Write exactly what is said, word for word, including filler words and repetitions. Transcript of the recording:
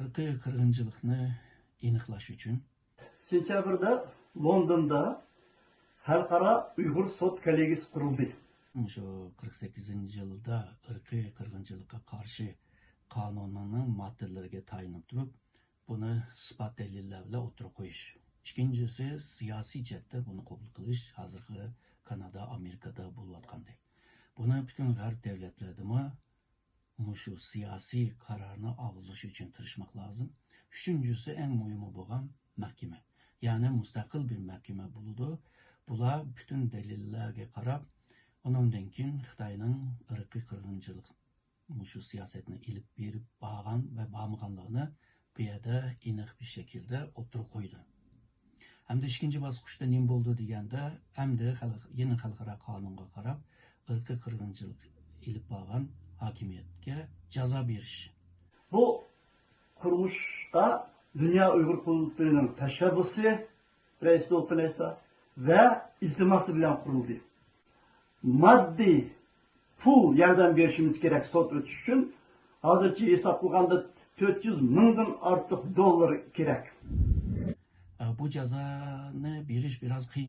ئىرقىي قىرغىنچىلىقنى ئېنىقلاش ئۈچۈن سېنتيابىردا لوندوندا خەلقئارا ئۇيغۇر سوت كوللېگىيىسى قۇرۇلدى. مۇشۇ قىرىق سەككىزىنچى يىلدا ئىرقىي قىرغىنچىلىققا قارشى قانۇننىڭ ماددىلىرىگە تايىنىپ تۇرۇپ، بۇنى ئىسپات دەلىللەر بىلەن ئوتتۇرىغا قويۇش. ئىككىنچىسى، سىياسىي جەھەتتە بۇنى قوبۇل قىلىش، ھازىرقى كانادا، ئامېرىكادا بولۇۋاتقاندەك. بۇنى پۈتۈن غەرب دۆلەتلىرىدىمۇ مۇشۇ سىياسىي قارارنى ئالغۇزۇش ئۈچۈن تىرىشماق لازىم. ئۈچىنچىسى، ئەڭ مۇھىمى بولغان مەھكىمە. يەنى مۇستەقىل بىر مەھكىمە بولىدۇ. بۇلار پۈتۈن دەلىللەرگە قاراپ، ئۇنىڭدىن كېيىن خىتاينىڭ ئىرقىي قىرغىنچىلىق مۇشۇ سىياسەتنى ئېلىپ بېرىپ بارغان ۋە بارمىغانلىقىنى بۇ يەردە ئېنىق بىر شەكىلدە ئوتتۇرىغا قويدى. ھەمدە ئىككىنچى باسقۇچتا نېمە بولدى دېگەندە، ئەمدى خەلق-، يەنە خەلقئارا قانۇنغا قاراپ، ئىرقىي قىرغىنچىلىق ئېلىپ بارغان ھاكىمىيەتكە جازا بېرىش. بۇ قۇرۇلۇشقا دۇنيا ئۇيغۇر قۇرۇلتىيىنىڭ تەشەببۇسى، رەئىس لۇتپۇننىسا ۋە ئىلتىماسى بىلەن قۇرۇلدى. ماددىي پۇل ياردەم بېرىشىمىز كېرەك سوت ئۆتۈش ئۈچۈن. ھازىرچە ھېساب قىلغاندا تۆت يۈز مىڭدىن ئارتۇق دوللار كېرەك. ئە، بۇ جازانى بېرىش بىراز قىيىن.